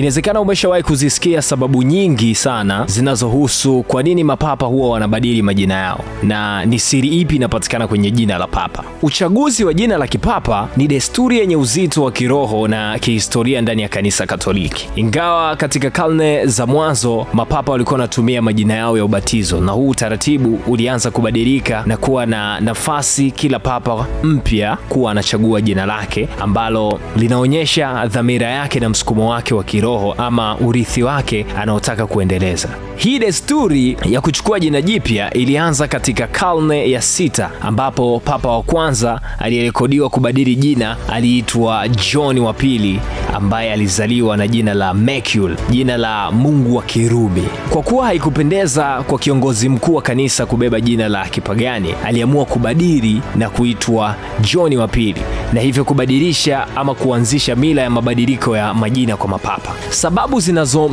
Inawezekana umeshawahi kuzisikia sababu nyingi sana zinazohusu kwa nini mapapa huwa wanabadili majina yao na ni siri ipi inapatikana kwenye jina la papa. Uchaguzi wa jina la kipapa ni desturi yenye uzito wa kiroho na kihistoria ndani ya Kanisa Katoliki. Ingawa katika karne za mwanzo mapapa walikuwa wanatumia majina yao ya ubatizo, na huu utaratibu ulianza kubadilika na kuwa na nafasi kila papa mpya kuwa anachagua jina lake ambalo linaonyesha dhamira yake na msukumo wake wa kiroho ama urithi wake anaotaka kuendeleza. Hii desturi ya kuchukua jina jipya ilianza katika karne ya 6 ambapo papa wa kwanza aliyerekodiwa kubadili jina aliitwa John wa Pili, ambaye alizaliwa na jina la Mercury, jina la mungu wa Kirumi. Kwa kuwa haikupendeza kwa kiongozi mkuu wa kanisa kubeba jina la kipagani, aliamua kubadili na kuitwa John wa Pili, na hivyo kubadilisha ama kuanzisha mila ya mabadiliko ya majina kwa mapapa. Sababu zinazo